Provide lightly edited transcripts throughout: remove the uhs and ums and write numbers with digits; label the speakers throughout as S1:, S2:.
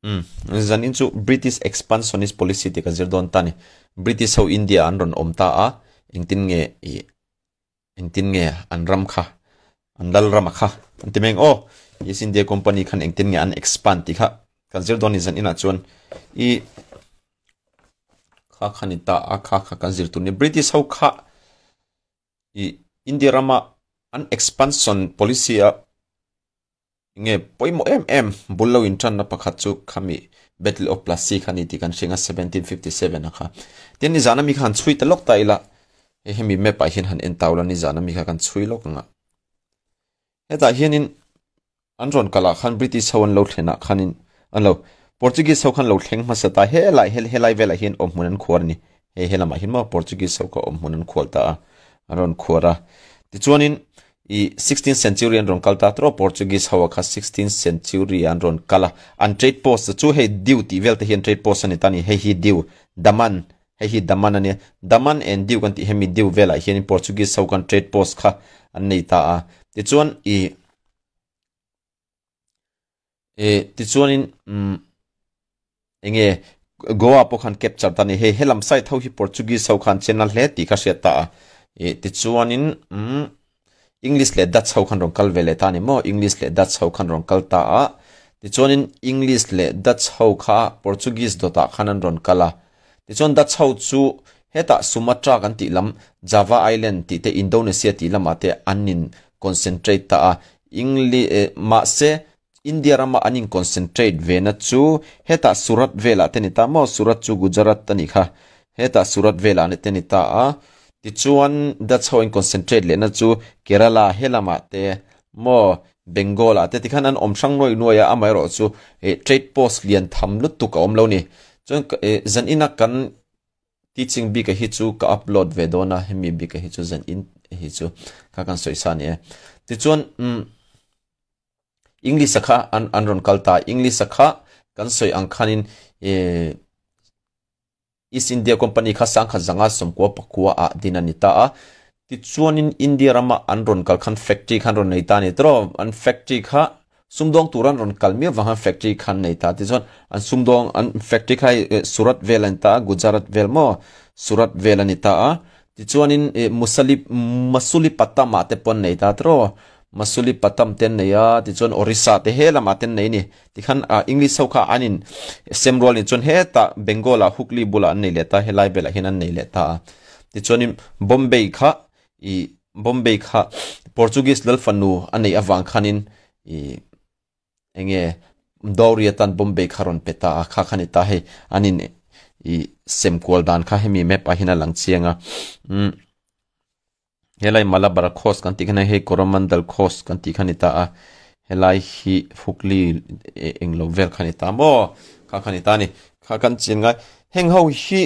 S1: Umm zanin chu British expansionist policy tih ka zir dawn ta ni. British ho India an rawn awm ta a, engtin nge ih engtin nge an ram kha an lal rama kha an ti mai ang aw. East India Company khan engtin nge an expand tih kha kan zir dawn ni zan inah chuan ih kha kha ni ta a kha kha kan zir tur ni. British ho kha ih India rama an expansion policy a Nge pawimawh em em bul lo intanna pakhat chu khami Battle of Plassey kha ni tih kan hring a 1757 a kha. Tin nizan ami kha han chhui ta lawk ta ila hei hemi map ah hian han en tau la nizan ami kha kan chhui lawk ang a. Hetah hianin an rawn kal ah khan British ho an lo thlen ah khanin an lo Portuguese ho khan lo thleng hmasa ta helai helai velah hian awmhmun an khuar a ni. Hei helamah hian maw Portuguese ho kha awmhmun an khual ta a an rawn khuar a. Tichuanin I 16th century an rawn kal ta tawh Portuguese ho a kha 16th century an rawn kal a an trade post chu hei Diu tih vel te hi an trade post a ni ta ni hei hi Diu Daman hei hi Daman a nia Daman and Diu kan tih hemi Diu velah hianin Portuguese ho khan trade post kha an nei ta a tichuan i E tichuanin umm enge Goa pawh khan capture ta a ni. Hei helam side ho hi Portuguese ho khan chen a hle tih kha hriat ta a. E tichuanin umm English leh Dutch ho khan rawn kal ve leh ta a ni maw? English leh Dutch ho khan rawn kal ta a. Tichuanin English leh Dutch ho kha Portuguese dawtah khan an rawn kal a. Tichuan Dutch ho chu hetah Sumatra kan tih lam Java Island tih te Indonesia tih lamah te an in concentrate ta a. Engli eh mahse India rama an in concentrate ve na chu hetah Surat velah te ni ta maw Surat chu Gujarat a nih kha hetah Surat velah te ni ta a tichuan Dutch ho in concentrate leh na chu Kerala helamah te maw Bengal ah te tikhan an awm hrang nuai nuai a amaherawh chu eh trade post lian tham lutuk a awm lo ni chuan eh zan ina kan Teaching bik a hi chu ka upload ve dawn a, hemi bik a hi chu zan in hi chu kha kan sawi sa a ni e. Tichuan umm English a kha an an rawn kal ta, English a kha kan sawi ang khanin eh East India Company kha sangkhat zanga sawmkua pakua ah din a ni ta a. Tichuanin India rama an rawn kal khan factory khan rawn nei ta a ni tawh, an factory kha Sumdawng tur an rawn kal miau vang khan factory kha an nei ta tichuan an sumdawng an factory kha hei Surat vel a ni ta a Gujarat vel maw Surat vel a ni ta a tichuanin ih Musali Masulipatam ah te pawh an nei ta tiraw Masulipatam te an nei a tichuan Orissa te he lamah te an nei a ni tikhan ah English ho kha an in sem rual ni chuan hetah Bengal ah Hooghly bulah an nei leh ta helai velah hian an nei leh ta a tichuanin Bombay kha Ih Bombay kha Portuguese lal fanu a neih avang khanin ih enge dowry atan Bombay kha rawn pe ta a, kha kha ni ta hei an in ih sem kual dan kha hemi map ah hian a lang chiang a umm helai Malabar coast kan tih khan hei Coromandel coast kan tih kha ni ta a helai hi Hooghly englo vel kha ni ta maw kha kha ni ta a ni kha kan chin ngai. Heng ho hi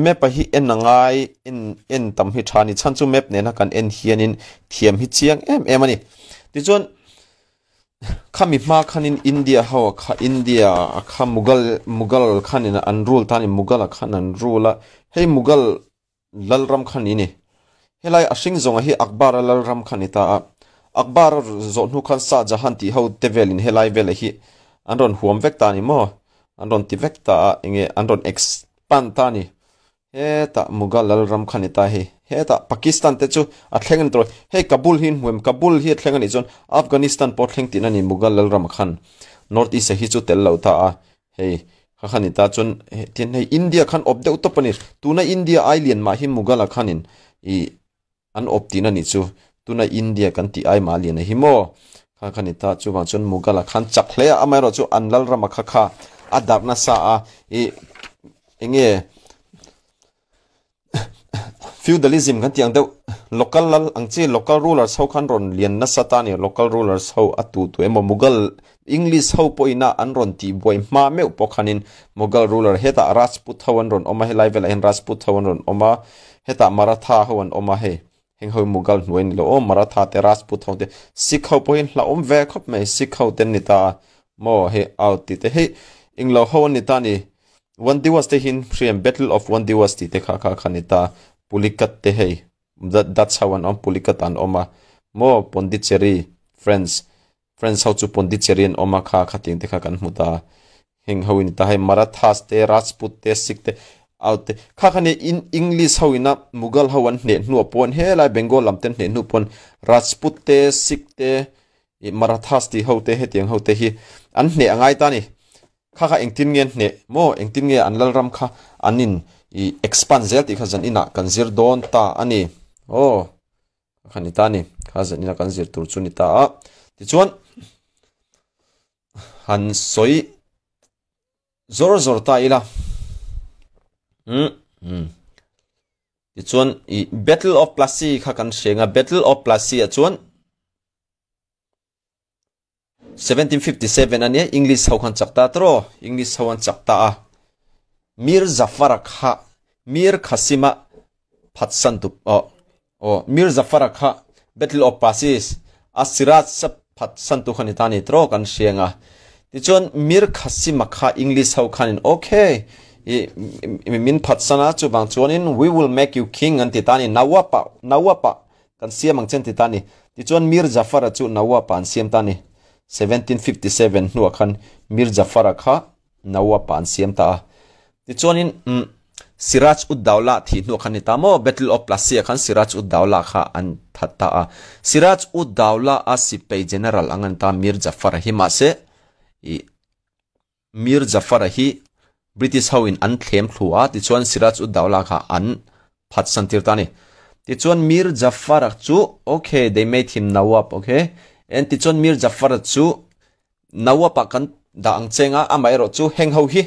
S1: map a hi en a ngai en en tam hi tha a ni chhan chu map nena kan en hianin thiam hi chiang em em a ni tichuan khami hma khanin India ho a kha India a kha Mughal Mughal khanin an rule ta a ni Mughal a khan an rule a hei Mughal Lalram kha ni ni. Helai a hring zawnga hi Akbar-a lalram kha ni ta a. Akbar-a zawh hnu khan Shah Jahan tih ho te velin helai velah hi an rawn huam vek ta a ni maw? An rawn ti vek ta a, enge an rawn expand ta a ni. Hetah Mughal lalram kha ni ta hei. Hetah Pakistan te chu a thleng a ni tawh. Hei Kabul hi in hmu em? Kabul hi a thleng a nih chuan Afghanistan pawh thleng tihna a ni Mughal lalram khan. North East-a hi chu tel lo ta a. Hei kha khan i ta chuan tin hei India khan awp deuh tawp a ni. Tuna India ai lian mah hi Mughal-a khanin i an awp tihna nih chu. Tuna India kan tih ai mah lian a hi maw? Kha khan i ta chuvang chuan Mughal-a khan chak hle a, amaherawh chu an lalrama kha kha a darh nasa a i enge Feudalism kan tih ang deuh, local lal ang chi local rulers ho khan rawn lian nasa ta a ni, local rulers ho a tu tu emaw Mughal English ho pawhin a an rawn tih buai hma meuh pawh khanin Mughal ruler hetah Rajput ho an rawn awm a helai velah hian Rajput ho an rawn awm a hetah Maratha ho an awm a hei heng ho hi Mughal hnuai a ni lo aw Maratha te Rajput ho te Sikh ho pawhin hlauhawm ve khawp mai Sikh ho te an ni ta a maw hei out tih te hei englo ho an ni ta a ni. One Diwas te hin hriam Battle of One Diwas tih te kha kha kha ni ta. Pulikat te hei Dutch ho an awm Pulikat an awm a maw Pondicherry French French ho chu Pondicherry an awm a kha kha ting te kha kan hmu ta. Heng ho in ta hei Marathas te, Rajput te, Sikh te, au te kha kha nia in English ho ina Mughal ho an hneh hnuah pawh an helai Bengal lam te an hneh hnu pawn Rajput te, Sikh te, ih Marathas tih ho te hetiang ho te hi an hneh a ngai ta a ni. Kha kha engtin nge an hneh maw engtin nge an lalram kha an in ih expand zel tih kha zan inah kan zir dawn ta a ni. Aw. Kha ni ta a ni. Kha zan inah kan zir tur chu ni ta a. Tichuan han sawi zawr zawr ta ila. Umm umm. Tichuan i Battle of Plassey kha kan hriang a, Battle of Plassey ah chuan 1757 a nia English ho khan chak ta tawh English ho an chak ta a. Mir Zafar-a kha Mir Qasim-a phatsan tu aw aw Mir Zafar-a kha Battle of Plassey a Siraj-a phatsan tu kha ni ta ni tawh kan hriang a. Tichuan Mir Qasim-a kha English ho khanin okay i min phatsan a chuvang chuanin we will make you king an ti ta ni Nawab-a Nawab-a kan siam ang chen ti ta ni. Tichuan Mir Jafar-a chu Nawab-a an siam ta ni. 1757 hnuah khan Mir Jafar-a kha Nawab-a an siam ta a. Tichuanin umm Siraj ud-Daulah thih hnuah khan ni ta maw? Battle of Plassey-ah khan Siraj ud-Daulah kha an that ta a. Siraj ud-Daulah-a sipai general ang an ta Mir Jafar-a hi mahse ih Mir Jafar-a hi British ho in an thlem thlu a, tichuan Siraj ud-Daulah kha an phatsan tir ta a ni. Tichuan Mir Jafar-a chu okay they made him Nawab okay and tichuan Mir Jafar-a chu Nawab-ah kan dah ang cheng a, amaherawh chu heng ho hi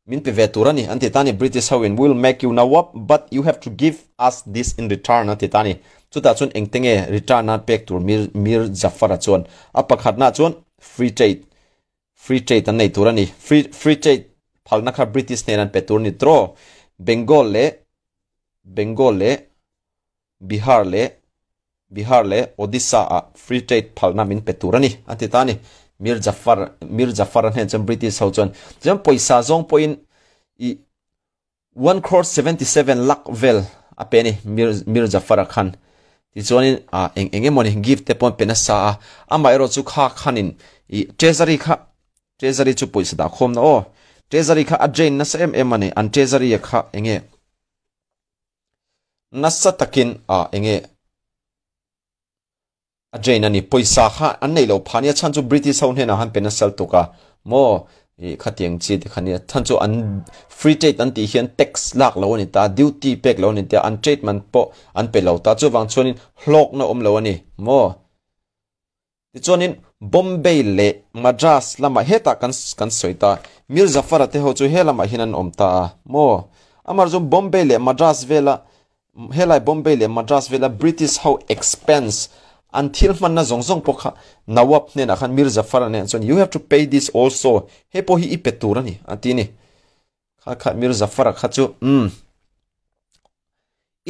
S1: min pe ve tur a ni an ti ta a ni. British ho in we will make you Nawab but you have to give us this in return an ti ta a ni. Chutah chuan engte nge return a pek tur Mir Mir Jafar-a chuan a pakhatnaah chuan free trade free trade an nei tur a ni. Free free trade phalna kha British hnen an pe tur a ni tawh. Bengal leh Bengal leh Bihar leh Bihar leh Odisha ah free trade phalna min pe tur a ni, a ti ta a ni. Mir Jafar Mir Jafar a hnen chuan British ho chuan chuan pawisa zawng pawhin ih one crore 77 lakh vel a pe a ni Mir Mir Jafar a khan. Tichuanin ah eng eng emawni gift te pawh an pe nasa a, amaherawh chu kha khanin ih treasury kha treasury chu pawisa dah khawmna aw treasury kha a drain nasa em em a ni, an treasury a kha eng nge Nasa takin ah enge a drain a ni. Pawisa kha an neih loh phah nia chhan chu British ho hnenah han pe nasal tuk a maw ih khatiang chi te kha nia chhan chu an free trade an tih hian tax lak lo a ni ta duty pek lo a ni ta an trade man pawh an pe lo ta chuvang chuanin hlawkna awm lo a ni maw. Tichuanin Bombay leh Madras lamah hetah kan kan sawi ta. Mir Zafar-a te ho chu he lamah hian an awm ta a maw? Amar chu Bombay leh Madras vela helai Bombay leh Madras vela British ho expense an thil hmanna zawng zawng pawh kha Nawab hnenah khan Mir Zafar-a hnenah chuan you have to pay this also hei pawh hi i pe tur a ni a ti a ni. Kha kha Mir Zafar-a kha chu umm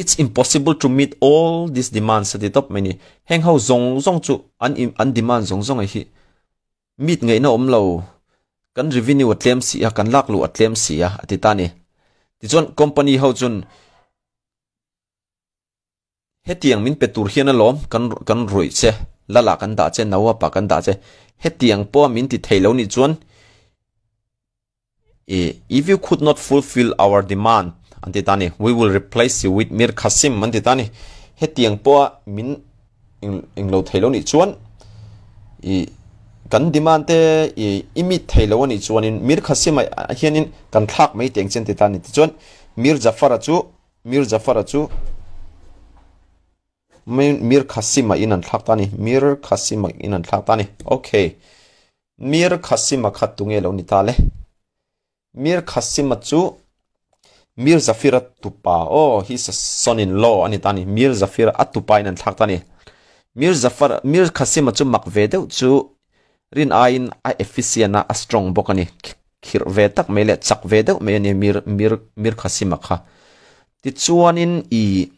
S1: It's impossible to meet all these demands a ti tawp mai ni. Heng ho zawng zawng chu an an demand zawng zawng hi meet ngaihna awm lo, kan revenue a tlem si a, kan lak luh a tlem si a, a ti ta a ni. Tichuan company ho chuan hetiang min pe tur hian alawm kan kan ruih che, lal ah kan dah che, nawap ah kan dah che, hetiang pawh min ti thei lo nih chuan If you could not fulfill our demand an ti ta ni, we will replace you with Mir Qasim an ti ta ni. Hetiang pawha min englo thei lo nih chuan i kan demand te i i meet thei lo anih chuanin Mir Qasim ah hianin kan thlak mai teng che an ti ta ni. Tichuan Mir Jafar-a chu Mir Jafar-a chu Mir Qasim-a in an thlak ta ni. Mir Qasim-a in an thlak ta ni. Okay. Mir Qasim-a kha tunge lo ni ta le? Mir Qasim-a chu Mir Zafir-a tupa, oh, he is a son-in-law a ni ta ni. Mir Zafir-a a tupa in an thlak ta ni. Mir Zafar, Mir Qasim-a chu mak ve deuh chu rin aiin a efficient a, a strong bawk a ni. Khirh ve tak mai leh chak ve deuh mai a ni Mir, Mir, Mir Qasim-a kha. Tichuanin i.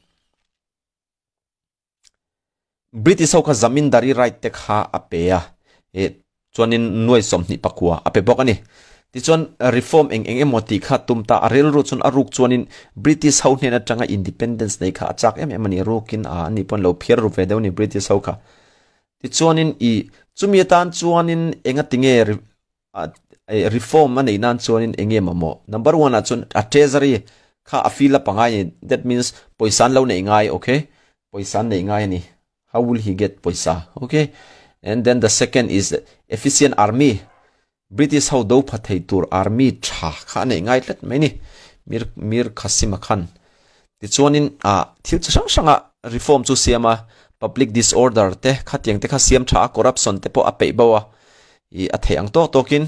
S1: British ho kha zamindari right te kha a pe a, eh chuanin nuai 29 a pe bawk a ni. Tichuan reform eng eng emaw tih kha tum ta, a rilru chuan a ruk chuanin British ho hnen atanga independence nei kha a chak em em a ni, rukin a ani pawn lo phiar ru ve deuh a ni British ho kha. Tichuanin i chumi atan chuanin enga tinge. Reform a neih nan chuanin eng nge mamawh? Number one ah chuan a treasury kha a fill up a ngai a ni, that means pawisa an lo neih ngai, okay, pawisa an neih ngai a ni, how will he get pawisa, okay, and then the second is efficient army, British ho do pha thei tur army tha kha a neih ngai tlat mai a ni, Mir Mir Qasim a khan. Tichuanin ah thil chi hrang hranga reform chu siam a, public disorder te khatiang te kha siam tha a, corruption te pawh a peih bo a, ih a theih ang tawk tawkin.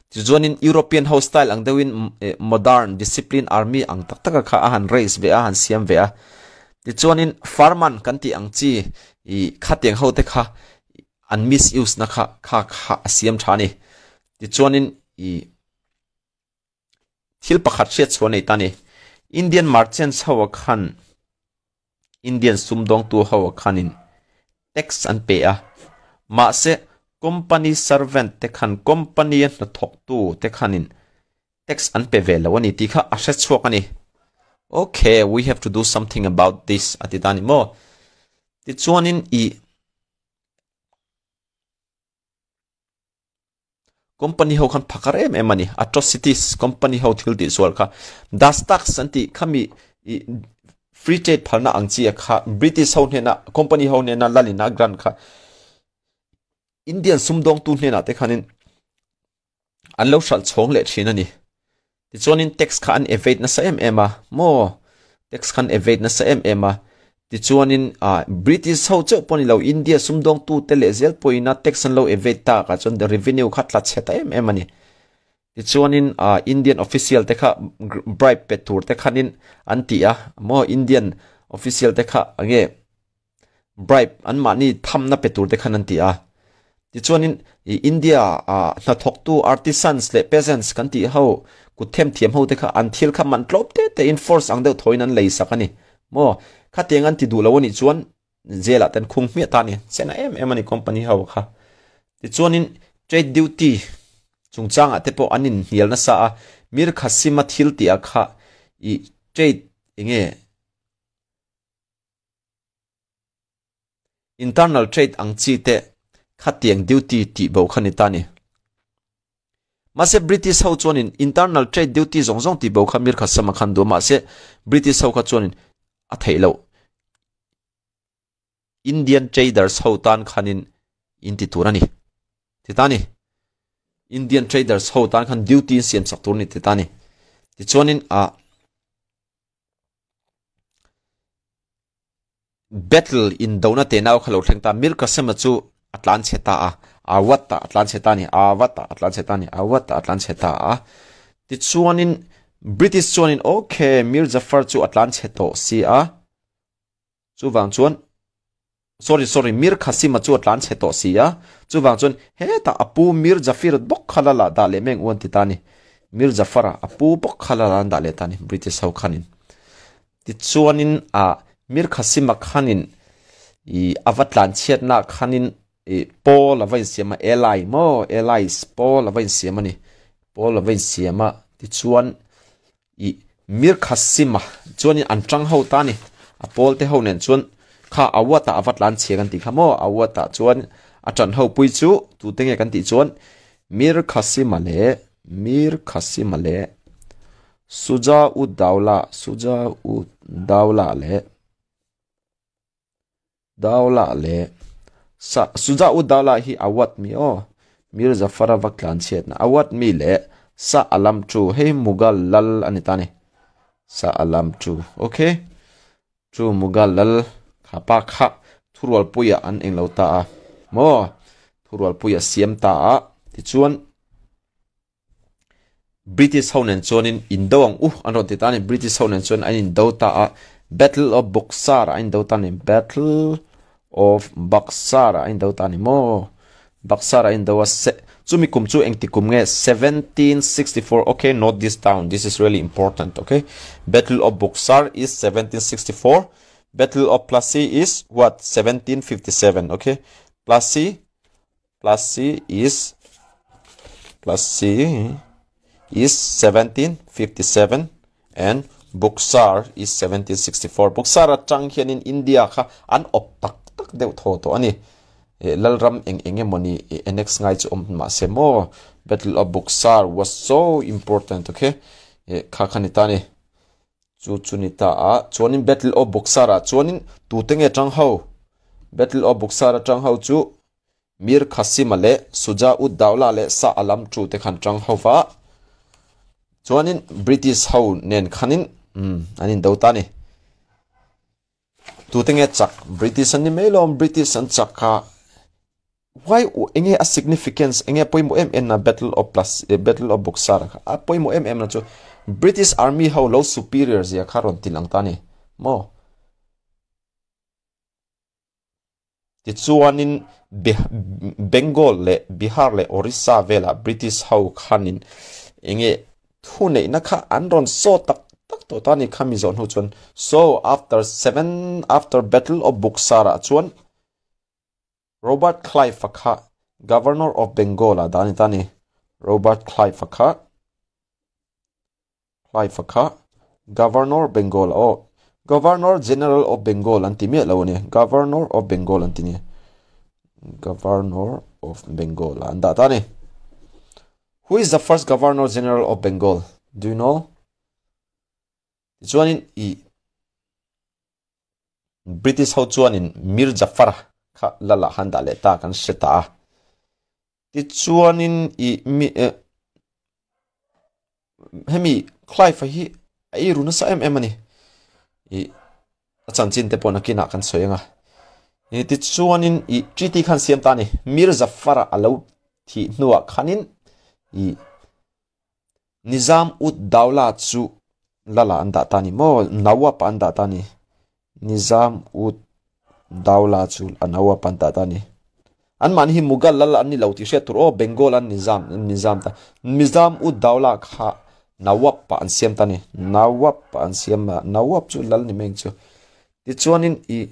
S1: Tichuanin European ho style ang deuhin modern discipline army ang tak taka kha a han raise ve a, a han siam ve a. Tichuanin farman kan tih ang chi ih khatiang ho te kha an misuse na kha kha kha a siam tha a ni. Tichuanin ih. Thil pakhat hriat chhuah nei ta ni. Indian merchants ho a khan Indian sumdawngtu ho a khanin tax an pe a, mahse company servant te khan company a hnathawktu te khanin tax an pe ve lo a ni tih kha a hre chhuak a ni. Okay, we have to do something about this a ti ta ni maw? Tichuanin i. Company ho khan phakar em em a ni. Atrocities company ho thil tih sual kha. Dastaks an tih khami i free trade phalna ang chi a kha British ho hnena company ho hnena lalina grant kha Indian sumdawngtu hnenah te khanin an lo hralh chhawng leh thin a ni. Tichuanin tax kha an evade nasa em em a maw? Tax kha an evade nasa em em a. Tichuanin ah British ho chauh pawh ni lo India sumdawngtu te leh zel pawhin a tax an lo evade tak ah chuan revenue kha tla chhe ta em em a ni. Tichuanin ah Indian official te kha bribe pe tur te khanin an ti a maw Indian official te kha enge bribe an mahni thamna pe tur te khan an ti a. Tichuanin i India ah hnathawktu artisans leh peasants kan tih ho kut themthiam ho te kha an thil kha man tlawm te te in force ang deuh thawiin an lei sak a ni. Maw khatiang an ti duh lo a nih chuan jail ah te an khung hmiah ta a ni. Chena em em a ni company ho kha. Tichuanin trade duty chungchangah te pawh an inhnial nasa a, Mir Qasim-a thil tih ah kha i trade enge Internal trade ang chi te khatiang duty tih bo kha ni ta ni. Mahse British ho chuanin internal trade duty zawng zawng tih bo kha Mir Qasim a khan duh a, mahse British ho kha chuanin a theih loh. Indian traders ho tan khanin in ti tur a ni ti ta ni. Indian traders ho tan khan duty in siam sak tur a ni ti ta ni. Tichuanin a Battle indona tenau kha lo thleng ta, Mir Qasim-a chu a tlan chhe ta a, Awadh-ah a tlan chhe ta a ni, Awadh-ah a tlan chhe ta a ni, Awadh-ah a tlan chhe ta a. Tichuanin British chuanin ok, Mir Jafar chu a tlan chhe tawh si a, chuvang chuan Sorry, sorry, Mir Qasim-a chu a tlan chhe tawh si a, chuvang chuan hetah a pu Mir Jafir bawk kha la lah dah leh meng u an ti ta a ni. Mir Jafar-a a pu bawk kha la lah an dah leh ta a ni, British ho khanin. Tichuanin ah Mir Qasim-a khanin ih a va tlan chhiatna khanin ih pawl a va insiam a, ally maw, allies, pawl a va insiam a ni, pawl a va insiam a, tichuan Ih, Mir Qasim-a chuanin an tang ho ta a ni. A pawlte ho nen chuan kha Awat-ah a va tlan chhia kan tih kha maw? Awat-ah chuan a tan ho pui chu tute nge kan tih chuan Mir Qasim-a leh Mir Qasim-a leh Suja-ud-Daula Suja-ud-Daula leh Daula leh Sa Suja-ud-Daula hi Awat mi aw, Mir Zafar-a va tlan chhiatna Awat mi leh Shah Alam chu hei Mughal lal a ni ta a ni. Shah Alam chu ok chu Mughal lal kha pa kha thurualpuiah an englo ta a maw thurualpuiah siam ta a tichuan British ho nen chuanin indo ang u an rawn ti ta a ni. British ho nen chuan an indo ta a, Battle of Buxar a indo ta a ni. Battle of Buxar a indo ta a ni maw? Buxar a indo a se chumi kum chu engti kum nge 1764 okay note this down this is really important okay Battle of Buxar is 1764 Battle of Plassey is what 1757 okay Plassey Plassey is Plassey is 1757 and Buxar is 1764. Buxar atang hianin India kha an awp tak tak deuh thaw tawh a ni. Lalram eng eng emawni annex ngai chu awm mahse maw Battle of Buxar was so important, okay? E kha kha ni ta ni. Chu chu ni ta a. Chuanin Battle of Buxar ah chuanin tute nge tang ho? Battle of Buxar atang ho chu Mir Qasim-a leh Suja ud Daula leh Shah Alam II te khan tang ho va. Chuanin British ho nen khanin an indo ta ni. Tute nge chak? British an ni mai lo, British an chak kha. Why enge a significance, enge pawimawh em em na Battle of Plassey, Battle of Buxar kha a pawimawh em em na chu British Army ho lo superior zia kha rawn ti lang ta ni maw? Tichuanin Bengal leh Bihar leh Orissa velah British ho khanin enge thuneihna kha an rawn saw tak tak tawh ta ni kha mi zawh hnu chuan. So after seven after Battle of Buxar ah chuan Robert Clive-a kha Governor of Bengal ah dah a ni ta ni. Robert Clive-a kha Clive-a kha Governor Bengal aw Governor General of Bengal an ti miah lo a ni. Governor of Bengal an ti ni. Governor of Bengal ah an dah ta a ni. Who is the first Governor General of Bengal? Do you know? Tichuanin i British ho chuanin Mir Jafar kha lal ah han dah leh ta kan hre ta a. Tichuanin i mi eh hemi Clive-a hi a ei ru nasa em em a ni. I a chanchin te pawh nakinah kan sawi ang a. I tichuanin i treaty khan siam ta a ni. Mir Zafar-a a lo thih hnuah khanin i Nizam ud Daula chu lala an dah ta a ni maw? Nawab an dah ta a ni. Nizam ud Daula chu a Nawab an dah ta a ni. Anmahni hi Mughal lal an ni lo tih hriat tur aw, Bengal an Nizam Nizam ta. Nizam ud Daula kha Nawab ah an siam ta a ni. Nawab ah an siam a, Nawab chu lal ni mai ang chu. Tichuanin ih.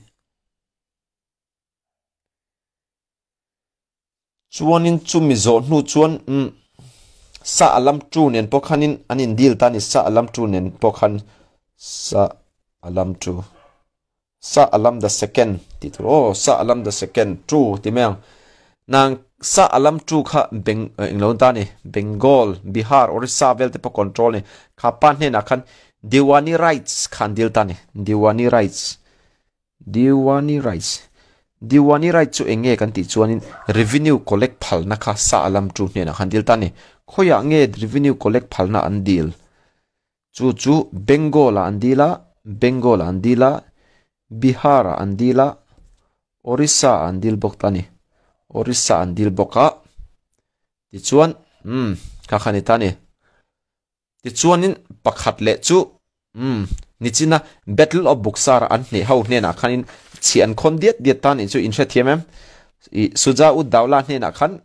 S1: Chuanin chumi zawh hnu chuan umm Sa Alam Tu nen pawh khanin an in deal ta a ni, Sa Alam Tu nen pawh khan Sa Alam Tu Sa Alam the second tih tur aw Sa Alam the second Tu ti mai ang. Nang Sa Alam Tu kha Beng englo ta a ni Bengal, Bihar, Orissa vel te pawh control a ni. Kha pa hnenah khan Diwani rights kha an deal ta a ni, Diwani rights. Diwani Rights, Diwani Rights chu eng nge kan tih chuanin revenue collect phalna kha sa a lam tu hnenah khan dil ta a ni. Khawiah nge revenue collect phalna an dil? Chu chu Bengal ah an dil a, Bengal ah an dil a, Bihar ah an dil a, Orissa ah an dil bawk ta a ni. Orissa an dil bawk a, tichuan umm kha kha ni ta a ni. Tichuanin pakhat leh chu, umm, nichina Battle of Buxar an hneh ho hnenah khanin chhi an khawn diat diat ta nih chu in hrethiam em? I Suja ud Daula hnenah khan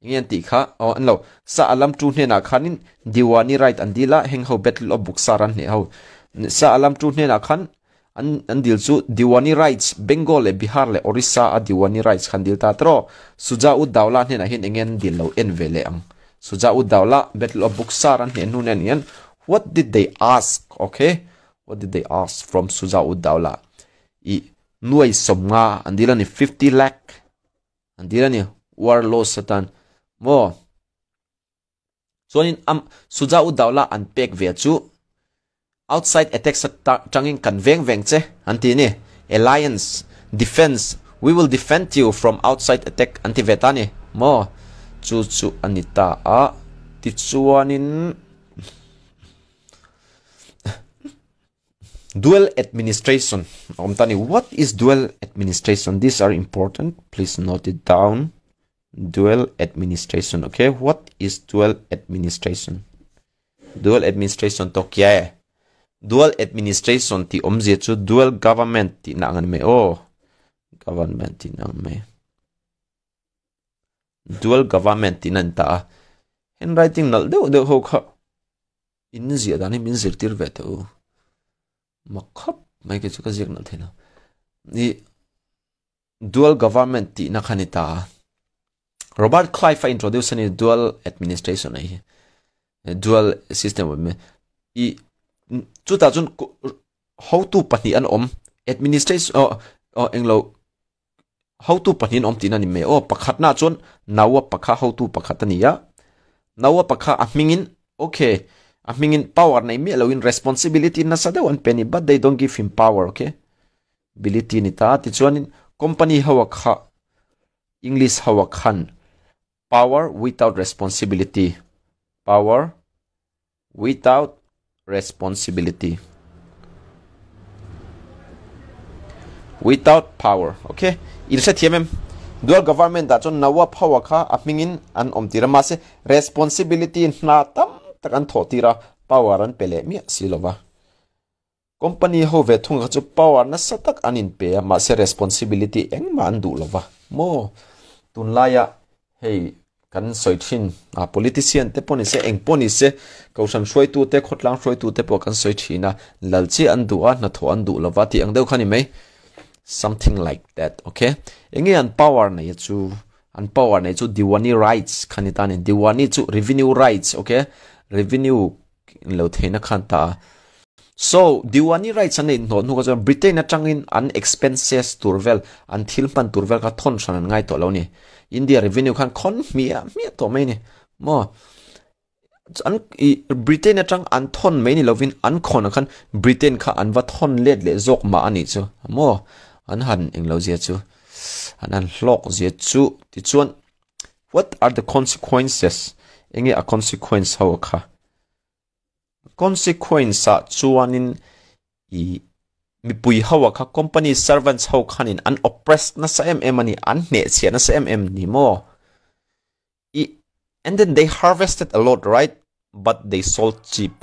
S1: enge an tih kha? Aw an lo, Shah Alam II hnenah khanin Diwani right an dil a, heng ho Battle of Buxar an hneh ho. Shah Alam II hnenah khan an an dil chu Diwani rights, Bengal leh Bihar leh Orissa a Diwani rights khan dil ta tawh. Suja ud Daula hnenah hian enge an dil lo en ve leh ang. Suja ud Daula Battle of Buxar an hneh hnu nen hian what did they ask okay what did they ask from Suja ud Daula i nuai sawmnga an dil a ni 50 lakh an dil a ni war loss atan maw. Chuanin am Suja u Daula an pek ve chu outside attacks atangin kan veng veng che an ti a ni. Alliance, defense, we will defend you from outside attack an ti ve ta a ni maw? Chu chu a ni ta a. Tichuanin dual administration a awm ta a ni. What is dual administration? These are important, please note it down. Dual administration okay what is dual administration dual administration to kya e dual administration ti awmzia chu dual government tih na ang ani mai aw government tih na ang mai dual government tih na ani ta a handwriting nalh deuh deuh ho kha in ziah dan hi min zirtir ve teh u mak khawp mai kei chu ka ziak nalh thei lo ni. Dual government tihna kha ni ta a. Robert Clive a introduce a ni dual administration a hi. Dual system awm i chutah chuan hotu pahnih an awm administration oh oh englo hotu pahnih an awm tihna ni mai aw pakhatna chuan naua pakha hotu pakhat a ni a. Nawab kha a hmingin, okay, a hmingin power nei miah loin responsibility nasa deuh an pe ni, but they don't give him power, okay. Ability ni ta. Tichuanin company ho kha, English ho khan power without responsibility, power without responsibility, without power, okay. In hre thiam em? Dual government ah chuan Nawab ho kha a hmingin an awm tir a, mahse responsibility hna tam tak an thawh tir a, power an pe leh miah si lova. Company ho ve thung kha chu power nasa tak an in pe a, mahse responsibility engmah an duh lova maw. Tunlaia hei kan sawi thin a, politician te pawh ni se, eng pawh ni se, kohhran hruaitu te, khawtlang hruaitu te pawh kan sawi thin a, lal chiah an duh a, hnathawh an duh lova tih ang deuh kha ni mai. Something like that, okay. Enge an power nei chu? An power nei chu Diwani rights kha ni ta ni. Diwani chu revenue rights, okay. Revenue lo theihna khan ta a. So, Diwani rights an neih hnawh hnu kha chuan Britain atangin an expenses tur vel, an thil hman tur vel kha thawn hran an ngai tawh lo a ni. India revenue khan khawn hmiah hmiah tawh mai a ni. Maw? An i Britain atang an thawn mai ni lovin an khawnah khan Britain kha an va thawn let leh zawk mah a nih chu. Maw? An han englo zia chu, an han hlawk zia chu. Tichuan, what are the consequences? Enge a consequence ho kha? Consequence ah chuanin i mipui ho ah kha company servants ho khanin an oppress nasa em em a ni, an hnehchhiah nasa em em ni maw? I and then they harvested a lot, right? But they sold cheap.